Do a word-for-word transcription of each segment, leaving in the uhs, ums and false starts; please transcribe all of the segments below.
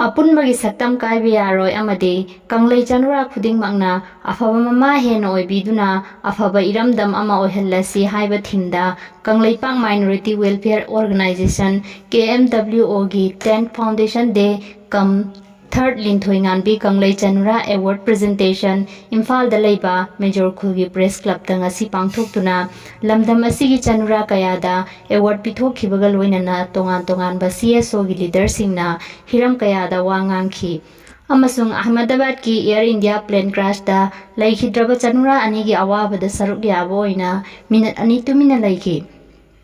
ꯑꯄꯨꯟꯕꯒꯤ ꯁꯛꯇꯝ ꯀꯥꯏꯕ ꯌꯥꯔꯣꯏ ꯑꯃꯗꯤ ꯀꯪꯂꯩ ꯆꯅꯨꯔꯥ ꯈꯨꯗꯤꯡꯃꯛꯅ ꯑꯐꯕ ꯃꯃꯥ ꯍꯦꯟꯅ ꯑꯣꯏꯕꯤꯗꯨꯅ ꯑꯐꯕ ꯏꯔꯝꯗꯝ ꯑꯃ ꯑꯣꯏꯍꯜꯂꯁꯤ ꯍꯥꯏꯕ ꯊꯤꯝꯗ ꯀꯪꯂꯩꯄꯥꯛ Minority Welfare Organization, ꯀꯦ ꯑꯦꯝ ꯗꯕ꯭ꯂꯤꯎ ꯑꯣꯒꯤ tenth Foundation Day cum third ꯂꯤꯟꯊꯣꯏꯉꯥꯟꯕꯤ ꯀꯪꯂꯩ ꯆꯅꯨꯔꯥ Award Presentation ꯏꯝꯐꯥꯜꯗ ꯂꯩꯕ ꯃꯦꯖꯣꯔ ꯈꯨꯜꯒꯤ ꯄ꯭ꯔꯦꯁ ꯀ꯭ꯂꯕꯇ ꯉꯁꯤ ꯄꯥꯡꯊꯣꯛꯇꯨꯅ ꯂꯝꯗꯝ ꯑꯁꯤꯒꯤ ꯆꯅꯨꯔꯥ ꯀꯌꯥꯗ award ꯄꯤꯊꯣꯛꯈꯤꯕꯒ ꯂꯣꯏꯅꯅ ꯇꯣꯉꯥꯟ ꯇꯣꯉꯥꯟꯕ ꯁꯤ ꯑꯦꯁ ꯑꯣꯒꯤ ꯂꯤꯗꯔꯁꯤꯡꯅ ꯍꯤꯔꯝ ꯀꯌꯥꯗ ꯋꯥ ꯉꯥꯡꯈꯤ ꯑꯃꯁꯨꯡ ꯑꯍꯃꯗꯥꯕꯥꯗꯀꯤ Air India plane crashꯇ ꯂꯩꯈꯤꯗ꯭ꯔꯕ ꯆꯅꯨꯔꯥ ꯑꯅꯤꯒꯤ ꯑꯋꯥꯕꯗ ꯁꯔꯨꯛ ꯌꯥꯕ ꯑꯣꯏꯅ ꯃꯤꯅꯠ ꯑꯅꯤ ꯇꯨꯃꯤꯟꯅ ꯂꯩꯈꯤ꯫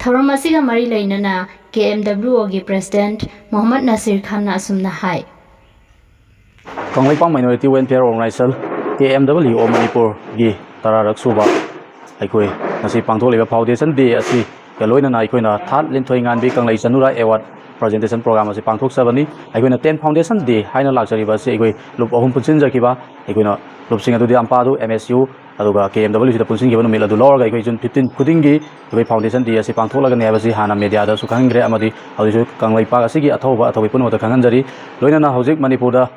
ꯊꯧꯔꯝ ꯑꯁꯤꯒ ꯃꯔꯤ ꯂꯩꯅꯅ ꯀꯦ ꯑꯦꯝ ꯗꯕ꯭ꯂꯤꯎ ꯑꯣꯒꯤ ꯄ꯭ꯔꯦꯁꯤꯗꯦꯟꯠ ꯃꯣꯍꯝꯃꯗ ꯅꯁꯤꯔ ꯈꯥꯟꯅ ꯑꯁꯨꯝꯅ ꯍꯥꯏ꯫ ꯀꯪꯂꯩꯄꯥꯛ Minority Welfare Organization, ꯀꯦ ꯑꯦꯝ ꯗꯕ꯭ꯂꯤꯎ ꯑꯣ ꯃꯅꯤꯄꯨꯔꯒꯤ ꯇꯔꯥꯔꯛ ꯁꯨꯕ ꯑꯩꯈꯣꯏ ꯉꯁꯤ ꯄꯥꯡꯊꯣꯛꯂꯤꯕ Foundation Day ꯑꯁꯤꯒ ꯂꯣꯏꯅꯅ ꯑꯩꯈꯣꯏꯅ third ꯂꯤꯟꯊꯣꯏꯉꯥꯟꯕꯤ ꯀꯪꯂꯩ ꯆꯅꯨꯔꯥ Award Presentation Program ꯑꯁꯤ ꯄꯥꯡꯊꯣꯛꯆꯕꯅꯤ꯫ ꯑꯩꯈꯣꯏꯅ ten Foundation Day ꯍꯥꯏꯅ ꯂꯥꯛꯆꯔꯤꯕ ꯑꯁꯤ ꯑꯩꯈꯣꯏ ꯂꯨꯞ ꯑꯍꯨꯝ ꯄꯨꯟꯁꯤꯟꯖꯈꯤꯕ, ꯑꯩꯈꯣꯏꯅ ꯂꯨꯞꯁꯤꯡ ꯑꯗꯨꯗꯤ ꯑꯝꯄꯥꯗꯨ, ꯑꯦꯝ ꯑꯦꯁ ꯌꯨ, ꯑꯗꯨꯒ ꯀꯦ ꯑꯦꯝ ꯗꯕ꯭ꯂꯤꯎ ꯁꯤꯗ ꯄꯨꯟꯁꯤꯟꯈꯤꯕ ꯅꯨꯃꯤꯠ ꯑꯗꯨ ꯂꯧꯔꯒ ꯑꯩꯈꯣꯏ June fifteen ꯈꯨꯗꯤꯡꯒꯤ ꯑꯩꯈꯣꯏ Foundation Day ꯑꯁꯤ ꯄꯥꯡꯊꯣꯛꯂꯒꯅꯤ ꯍꯥꯏꯕꯁꯤ ꯍꯥꯟꯅ ꯃꯦꯗꯤꯌꯥꯗꯁꯨ ꯈꯪꯍꯟꯈ꯭ꯔꯦ, ꯑꯃꯗꯤ ꯍꯧꯖꯤꯛꯁꯨ ꯀꯪꯂꯩꯄꯥꯛ ꯑꯁꯤꯒꯤ ꯑꯊꯧꯕ ꯑꯊꯧꯕꯤ ꯄꯨꯝꯅꯃꯛꯇ ꯈꯪꯍꯟꯖꯔꯤ꯫ ꯂꯣꯏꯅꯅ ꯍꯧꯖꯤꯛ ꯃꯅꯤꯄꯨꯔꯗ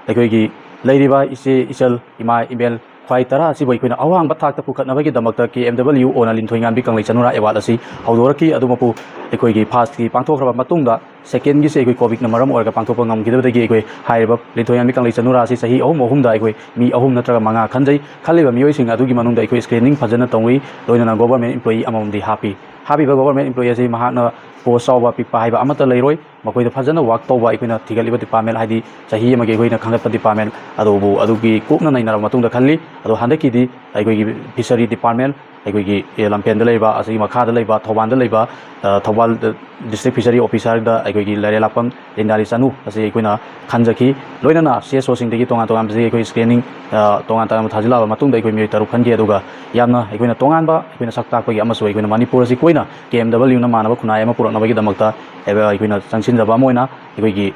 ꯑꯩꯈꯣꯏꯒꯤ ꯂꯩꯔꯤꯕ ꯏꯆꯦ, ꯏꯆꯜ, ꯏꯃꯥ, ꯏꯕꯦꯜ ꯈ꯭ꯋꯥꯏ ꯇꯔꯥ ꯑꯁꯤꯕꯨ ꯑꯩꯈꯣꯏꯅ ꯑꯋꯥꯡꯕ ꯊꯥꯛꯇ ꯄꯨꯈꯠꯅꯕꯒꯤꯗꯃꯛꯇ ꯀꯦ ꯑꯦꯝ ꯗꯕ꯭ꯂꯤꯎ ꯑꯣꯅ ꯂꯤꯟꯊꯣꯏꯉꯥꯟꯕꯤ ꯀꯪꯂꯩ ꯆꯅꯨꯔꯥ Award ꯑꯁꯤ ꯍꯧꯗꯣꯔꯛꯈꯤ꯫ ꯑꯗꯨꯃꯛꯄꯨ ꯑꯩꯈꯣꯏꯒꯤ first ꯀꯤ ꯄꯥꯡꯊꯣꯛꯈ꯭ꯔꯕ ꯃꯇꯨꯡꯗ, second ꯒꯤꯁꯦ ꯑꯩꯈꯣꯏ ꯀꯣꯚꯤꯗꯅ ꯃꯔꯝ ꯑꯣꯏꯔꯒ ꯄꯥꯡꯊꯣꯛꯄ ꯉꯝꯈꯤꯗꯕꯗꯒꯤ ꯑꯩꯈꯣꯏ ꯍꯥꯏꯔꯤꯕ ꯂꯤꯟꯊꯣꯏꯉꯥꯟꯕꯤ ꯀꯪꯂꯩ ꯆꯅꯨꯔꯥ ꯑꯁꯤ ꯆꯍꯤ ꯑꯍꯨꯝ ꯑꯍꯨꯝꯗ ꯑꯩꯈꯣꯏ ꯃꯤ ꯑꯍꯨꯝ ꯅꯠꯇ꯭ꯔꯒ ꯃꯉꯥ ꯈꯟꯖꯩ꯫ ꯈꯜꯂꯤꯕ ꯃꯤꯑꯣꯏꯁꯤꯡ ꯑꯗꯨꯒꯤ ꯃꯅꯨꯡꯗ ꯑꯩꯈꯣꯏ screening ꯐꯖꯅ ꯇꯧꯏ꯫ ꯂꯣꯏꯅꯅ government employee ꯑꯃꯃꯝꯗꯤ ꯍꯥꯞꯄꯤ꯫ ꯍꯥꯞꯄꯤꯕ government employee ꯑꯁꯤ ꯃꯍꯥꯛꯅ post ꯆꯥꯎꯕ ꯄꯤꯛꯄ ꯍꯥꯏꯕ ꯑꯃꯠꯇ ꯂꯩꯔꯣꯏ꯫ ꯃꯈꯣꯏꯗ ꯐꯖꯅ work ꯇꯧꯕ, ꯑꯩꯈꯣꯏꯅ ꯊꯤꯒꯠꯂꯤꯕ department, ꯍꯥꯏꯗꯤ ꯆꯍꯤ ꯑꯃꯒꯤ ꯑꯩꯈꯣꯏꯅ ꯈꯟꯒꯠꯄ department ꯑꯗꯨꯕꯨ ꯑꯗꯨꯒꯤ ꯀꯨꯞꯅ ꯅꯩꯅꯔꯕ ꯃꯇꯨꯡꯗ ꯈꯜꯂꯤ꯫ ꯑꯗꯣ ꯍꯟꯗꯛꯀꯤꯗꯤ ꯑꯩꯈꯣꯏꯒꯤ Fishery Department, ꯑꯩꯈꯣꯏꯒꯤ, ꯑꯦ, ꯂꯝꯐꯦꯜꯗ ꯂꯩꯕ, ꯑꯁꯤꯒꯤ ꯃꯈꯥꯗ ꯂꯩꯕ, ꯊꯧꯕꯥꯜꯗ ꯂꯩꯕ, ꯑ, ꯊꯧꯕꯥꯜ, ꯑ, District Fishery Officer ꯗ ꯑꯩꯈꯣꯏꯒꯤ ꯂꯩꯔꯦꯂꯥꯛꯄꯝ ꯂꯤꯟꯗꯥꯔꯤ ꯆꯅꯨ ꯑꯁꯤ ꯑꯩꯈꯣꯏꯅ ꯈꯟꯖꯈꯤ꯫ ꯂꯣꯏꯅꯅ ꯁꯤ ꯑꯦꯁ ꯑꯣꯁꯤꯡꯗꯒꯤ ꯇꯣꯉꯥꯟ ꯇꯣꯉꯥꯟꯕꯁꯤꯡ ꯑꯩꯈꯣꯏ screening, ꯑ, ꯇꯣꯉꯥꯟ ꯇꯣꯉꯥꯟꯕ ꯊꯥꯖꯤꯜꯂꯛꯑꯕ ꯃꯇꯨꯡꯗ ꯑꯩꯈꯣꯏ ꯃꯤꯑꯣꯏ ꯇꯔꯨꯛ ꯈꯟꯈꯤ꯫ ꯑꯗꯨꯒ ꯌꯥꯝꯅ ꯑꯩꯈꯣꯏꯅ ꯇꯣꯉꯥꯟꯕ, ꯑꯩꯈꯣꯏꯅ ꯁꯛ ꯇꯥꯛꯄꯒꯤ ꯑꯃꯁꯨ ꯑꯩꯈꯣꯏꯅ ꯃꯅꯤꯄꯨꯔ ꯑꯁꯤ ꯀꯣꯏꯅ ꯀꯦ ꯑꯦꯝ ꯗꯕ꯭ꯂꯤꯎꯅ ꯃꯥꯟꯅꯕ ꯈꯨꯟꯅꯥꯏ ꯑꯃ ꯄꯨꯔꯛꯅꯕꯒꯤꯗꯃꯛꯇ ꯑꯩꯈꯣꯏꯅ ꯆꯪꯁꯤꯟꯖꯕ ꯑꯃ ꯑꯣꯏꯅ ꯑꯩꯈꯣꯏꯒꯤ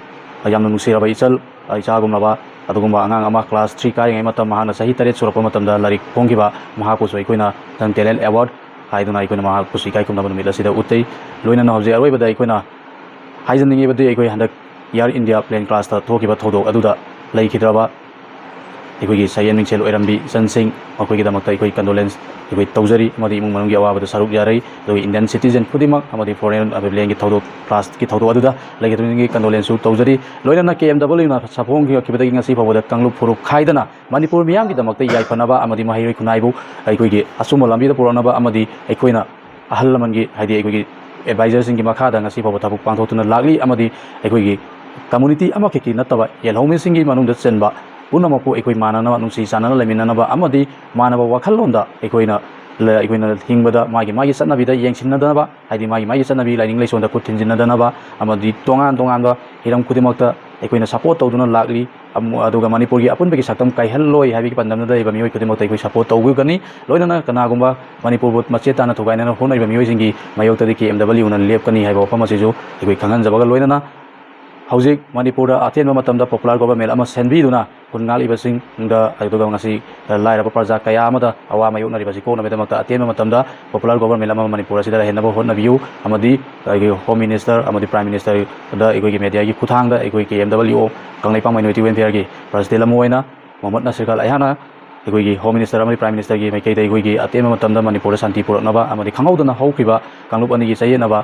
ꯌꯥꯝꯅ ꯅꯨꯡꯁꯤꯔꯕ ꯏꯆꯜ, ꯏꯆꯥꯒꯨꯝꯂꯕ ꯑꯗꯨꯒꯨꯝꯕ ꯑꯉꯥꯡ ꯑꯃ class three ꯀꯥꯔꯤꯉꯩ ꯃꯇꯝ, ꯃꯍꯥꯛꯅ ꯆꯍꯤ ꯇꯔꯦꯠ ꯁꯨꯔꯛꯄ ꯃꯇꯝꯗ ꯂꯥꯏꯔꯤꯛ ꯐꯣꯡꯈꯤꯕ ꯃꯍꯥꯛꯄꯨꯁꯨ ꯑꯩꯈꯣꯏꯅ Young Talent Award ꯍꯥꯏꯗꯨꯅ ꯑꯩꯈꯣꯏꯅ ꯃꯍꯥꯛꯄꯨꯁꯨ ꯏꯀꯥꯏ ꯈꯨꯝꯅꯕ ꯅꯨꯃꯤꯠ ꯑꯁꯤꯗ ꯎꯠꯆꯩ꯫ ꯂꯣꯏꯅꯅ ꯍꯧꯖꯤꯛ ꯑꯔꯣꯏꯕꯗ ꯑꯩꯈꯣꯏꯅ ꯍꯥꯏꯖꯅꯤꯡꯉꯤꯕꯗꯤ, ꯑꯩꯈꯣꯏ ꯍꯟꯗꯛ Air India plane crash ꯇ ꯊꯣꯛꯈꯤꯕ ꯊꯧꯗꯣꯛ ꯑꯗꯨꯗ ꯂꯩꯈꯤꯗ꯭ꯔꯕ ꯑꯩꯈꯣꯏꯒꯤ ꯁꯌꯦꯟ ꯃꯤꯡꯁꯦꯜ ꯑꯣꯏꯔꯝꯕꯤ ꯏꯆꯟꯁꯤꯡ, ꯃꯈꯣꯏꯒꯤꯗꯃꯛꯇ ꯑꯩꯈꯣꯏ condolence ꯑꯩꯈꯣꯏ ꯇꯧꯖꯔꯤ, ꯑꯃꯗꯤ ꯏꯃꯨꯡ ꯃꯅꯨꯡꯒꯤ ꯑꯋꯥꯕꯗ ꯁꯔꯨꯛ ꯌꯥꯔꯤ꯫ ꯑꯗꯨꯒ Indian citizen ꯈꯨꯗꯤꯡꯃꯛ ꯑꯃꯗꯤ foreign plane ꯒꯤ ꯊꯧꯗꯣꯛ, crash ꯀꯤ ꯊꯧꯗꯣꯛ ꯑꯗꯨꯗ ꯂꯩꯈꯤꯗꯕꯁꯤꯡꯒꯤ condolence ꯁꯨ ꯇꯧꯖꯔꯤ꯫ ꯂꯣꯏꯅꯅ K M W ꯅ ꯁꯥꯐꯣꯡꯈꯤꯕꯗꯒꯤ ꯉꯁꯤ ꯐꯥꯎꯕꯗ ꯀꯥꯡꯂꯨꯞ ꯐꯨꯔꯨꯞ ꯈꯥꯏꯗꯅ ꯃꯅꯤꯄꯨꯔ ꯃꯤꯌꯥꯝꯒꯤꯗꯃꯛꯇ ꯌꯥꯏꯐꯅꯕ ꯑꯃꯗꯤ ꯃꯍꯩꯔꯣꯏ ꯈꯨꯟꯅꯥꯏꯕꯨ ꯑꯩꯈꯣꯏꯒꯤ ꯑꯆꯨꯝꯕ ꯂꯝꯕꯤꯗ ꯄꯨꯔꯛꯅꯕ ꯑꯃꯗꯤ ꯑꯩꯈꯣꯏꯅ ꯑꯍꯜ ꯂꯃꯟꯒꯤ, ꯍꯥꯏꯗꯤ ꯑꯩꯈꯣꯏꯒꯤ advisor ꯁꯤꯡꯒꯤ ꯃꯈꯥꯗ ꯉꯁꯤ ꯐꯥꯎꯕ ꯊꯕꯛ ꯄꯥꯡꯊꯣꯛꯇꯨꯅ ꯂꯥꯛꯂꯤ꯫ ꯑꯃꯗꯤ ꯑꯩꯈꯣꯏꯒꯤ community ꯑꯃꯈꯛꯀꯤ ꯅꯠꯇꯕ ꯌꯦꯜꯍꯧꯃꯤꯁꯤꯡꯒꯤ ꯃꯅꯨꯡꯗ ꯆꯟꯕ ꯄꯨꯝꯅꯃꯛꯄꯨ ꯑꯩꯈꯣꯏ ꯃꯥꯟꯅꯅꯕ, ꯅꯨꯡꯁꯤ ꯆꯥꯟꯅꯅ ꯂꯩꯃꯤꯟꯅꯅꯕ ꯑꯃꯗꯤ ꯃꯥꯟꯅꯕ ꯋꯥꯈꯜꯂꯣꯟꯗ ꯑꯩꯈꯣꯏꯅ ꯂ-, ꯑꯩꯈꯣꯏꯅ ꯍꯤꯡꯕꯗ ꯃꯥꯒꯤ ꯃꯥꯒꯤ ꯆꯠꯅꯕꯤꯗ ꯌꯦꯡꯁꯤꯟꯅꯗꯅꯕ, ꯍꯥꯏꯗꯤ ꯃꯥꯒꯤ ꯃꯥꯒꯤ ꯆꯠꯅꯕꯤ, ꯂꯥꯏꯅꯤꯡ ꯂꯥꯏꯁꯣꯟꯗ ꯈꯨꯠ ꯊꯤꯟꯖꯤꯟꯅꯗꯅꯕ ꯑꯃꯗꯤ ꯇꯣꯉꯥꯟ ꯇꯣꯉꯥꯟꯕ ꯍꯤꯔꯝ ꯈꯨꯗꯤꯡꯃꯛꯇ ꯑꯩꯈꯣꯏꯅ support ꯇꯧꯗꯨꯅ ꯂꯥꯛꯂꯤ꯫ ꯑꯃ-, ꯑꯗꯨꯒ ꯃꯅꯤꯄꯨꯔꯒꯤ ꯑꯄꯨꯟꯕꯒꯤ ꯁꯛꯇꯝ ꯀꯥꯏꯍꯜꯂꯣꯏ ꯍꯥꯏꯕꯒꯤ ꯄꯥꯟꯗꯝꯗ ꯂꯩꯔꯤꯕ ꯃꯤꯑꯣꯏ ꯈꯨꯗꯤꯡꯃꯛꯇ ꯑꯩꯈꯣꯏ support ꯇꯧꯒꯅꯤ꯫ ꯂꯣꯏꯅꯅ ꯀꯅꯥꯒꯨꯝꯕ ꯃꯅꯤꯄꯨꯔꯕꯨ ꯃꯆꯦꯠ ꯇꯥꯅ ꯊꯨꯒꯥꯏꯅꯅ ꯍꯣꯠꯅꯔꯤꯕ ꯃꯤꯑꯣꯏꯁꯤꯡꯒꯤ ꯃꯥꯌꯣꯛꯇꯗꯤ K M W ꯅ ꯂꯦꯞꯀꯅꯤ ꯍꯥꯏꯕ ꯋꯥꯐꯝ ꯑꯁꯤꯁꯨ ꯑꯩꯈꯣꯏ ꯈꯪꯍꯟꯖꯕꯒ ꯂꯣꯏꯅꯅ, ꯍꯧꯖꯤꯛ ꯃꯅꯤꯄꯨꯔꯗ ꯑꯇꯦꯟꯕ ꯃꯇꯝꯗ popular government ꯑꯃ ꯁꯦꯝꯕꯤꯗꯨꯅ ꯈꯨꯟ ꯉꯥꯛꯂꯤꯕꯁꯤꯡꯗ, ꯑꯗꯨꯒ ꯉꯁꯤ ꯂꯥꯏꯔꯕ ꯄ꯭ꯔꯖꯥ ꯀꯌꯥ ꯑꯃꯗ ꯑꯋꯥ ꯃꯥꯌꯣꯛꯅꯔꯤꯕꯁꯤ ꯀꯣꯛꯅꯕꯒꯤꯗꯃꯛꯇ ꯑꯇꯦꯟꯕ ꯃꯇꯝꯗ popular government ꯑꯃ ꯃꯅꯤꯄꯨꯔ ꯑꯁꯤꯗ ꯂꯩꯍꯟꯅꯕ ꯍꯣꯠꯅꯕꯤꯌꯨ꯫ ꯑꯃꯗꯤ ꯑꯩꯈꯣꯏꯒꯤ Home Minister ꯑꯃꯗꯤ Prime Minister ꯗ ꯑꯩꯈꯣꯏꯒꯤ media ꯒꯤ ꯈꯨꯠꯊꯥꯡꯗ ꯑꯩꯈꯣꯏ K M W O Kangleipak Minority Welfare ꯒꯤ president ꯑꯃ ꯑꯣꯏꯅ ꯃꯣꯍꯃꯗ ꯅꯁꯤꯔ ꯈꯥꯟ ꯑꯩꯍꯥꯛꯅ ꯑꯩꯈꯣꯏꯒꯤ Home Minister ꯑꯃꯗꯤ Prime Minister ꯒꯤ ꯃꯥꯏꯀꯩꯗ ꯑꯩꯈꯣꯏꯒꯤ ꯑꯇꯦꯟꯕ ꯃꯇꯝꯗ ꯃꯅꯤꯄꯨꯔꯗ ꯁꯥꯟꯇꯤ ꯄꯨꯔꯛꯅꯕ ꯑꯃꯗꯤ ꯈꯪꯍꯧꯗꯅ ꯍꯧꯈꯤꯕ ꯀꯥꯡꯂꯨꯞ ꯑꯅꯤꯒꯤ ꯆꯌꯦꯠꯅꯕ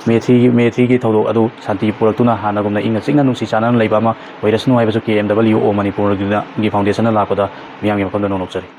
May three ꯒꯤ, May three ꯒꯤ ꯊꯧꯗꯣꯛ ꯑꯗꯨ ꯁꯥꯟꯇꯤ ꯄꯨꯔꯛꯇꯨꯅ ꯍꯥꯟꯅꯒꯨꯝꯅ ꯏꯪꯅ ꯆꯤꯛꯅ ꯅꯨꯡꯁꯤ ꯆꯥꯟꯅꯅ ꯂꯩꯕ ꯑꯃ ꯑꯣꯏꯔꯁꯅꯨ ꯍꯥꯏꯕꯁꯨ K M W O ꯃꯅꯤꯄꯨꯔꯒꯤ foundation ꯅ ꯂꯥꯛꯄꯗ ꯃꯤꯌꯥꯝꯒꯤ ꯃꯐꯝꯗ ꯅꯣꯡꯅꯣꯛꯆꯔꯤ꯫